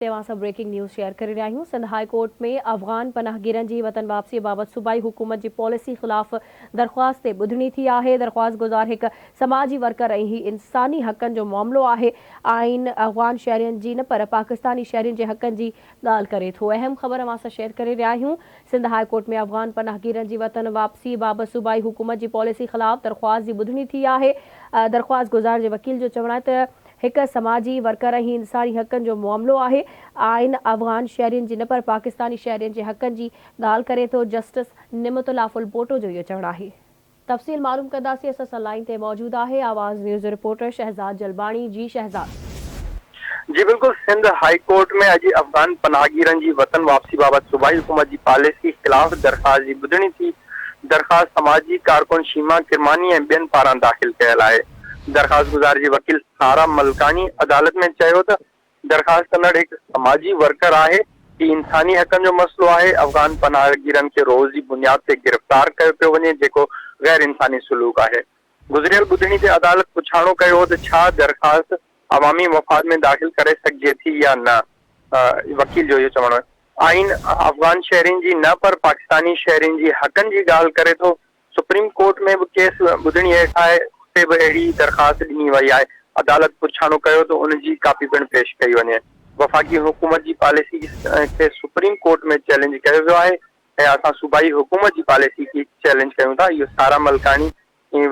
تي اوهان سان بريڪنگ نيوز شيئر ڪري رهيا آهيون سنڌ هاء ڪورٽ ۾ افغان پناهگيرن جي وطن واپسي بابت صوبائي حڪومت جي پاليسي خلاف درخواست تي ٻڌڻي ٿي آهي درخواستگذار هڪ سماجي ورڪر ۽ هي انساني حقن جو معاملو آهي آئين افغان شهرين جي نه پر پاڪستاني شهرين جي حقن جي ڳالهه ڪري ٿو اهم خبر اوهان سان شيئر ڪري رهيا آهيون سنڌ هاء ڪورٽ ۾ افغان پناهگيرن جي وطن واپسي بابت صوبائي حڪومت جي پاليسي خلاف درخواست جي ٻڌڻي ٿي آهي درخواستگذار جي وڪيل جو چوڻ آهي ته هڪ سماجي ورڪر ۽ انساني حقن جو معاملو آهي، آئين افغان شهرين جي نه پر پاڪستاني شهرين جي حقن جي ڳالهه ڪري ٿو، جسٽس نعمت الله ڦلپوٽو جو اهو چوڻ آهي. تفصيل معلوم ڪنداسين اسان سان لائين تي موجود آهي آواز نيوز جو رپورٽر شهزاد جلباڻي جي شهزاد. جي بلڪل سنڌ هائي ڪورٽ ۾ اڄ افغان پناهگيرن جي وطن واپسي بابت صوبائي حڪومت جي پاليسي خلاف درخواست جي ٻڌڻي ٿي، درخواست سماجي ڪارڪن شيما ڪرماني ۽ ٻين پاران داخل ڪيل آهي. درخواستگذار جي وڪيل سارا ملڪاڻي عدالت ۾ چيو ته درخواست ڪندڙ هڪ سماجي ورڪر آهي، هي انساني حقن جو مسئلو آهي، افغان پناهگيرن کي روز جي بنياد تي گرفتار ڪيو پيو وڃي جيڪو غير انساني سلوڪ آهي. گذريل ٻڌڻي تي عدالت پڇاڻو ڪيو هو ته ڇا درخواست عوامي مفاد ۾ داخل ڪري سگهجي ٿي يا نه، وڪيل جو اهو چوڻ هو آئين افغان شهرين جي نه پر پاڪستاني شهرين جي حقن جي ڳالهه ڪري ٿو، سپريم ڪورٽ ۾ به ڪيس ٻڌڻي هيٺ آهي، اتي به اهڙي ئي درخواست ڏني وئي آهي، عدالت پڇاڻو ڪيو ته ان جي ڪاپي پڻ پيش ڪئي وڃي. وفاقي حڪومت جي پاليسي کي سپريم ڪورٽ ۾ چئلينج ڪيو ويو آهي ۽ اسان صوبائي حڪومت جي پاليسي کي چئلينج ڪيون ٿا، اهو سارا ملڪاڻي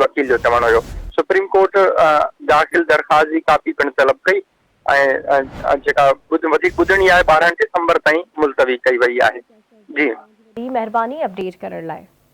وڪيل جو چوڻ هيو. سپريم ڪورٽ داخل درخواست جي ڪاپي پڻ طلب ڪئي ۽ جيڪا وڌيڪ ٻڌڻي آهي 12 ڊسمبر تائين ملتوي ڪئي وئي آهي. جي. وڏي مهرباني اپڊيٽ ڪرڻ لاء.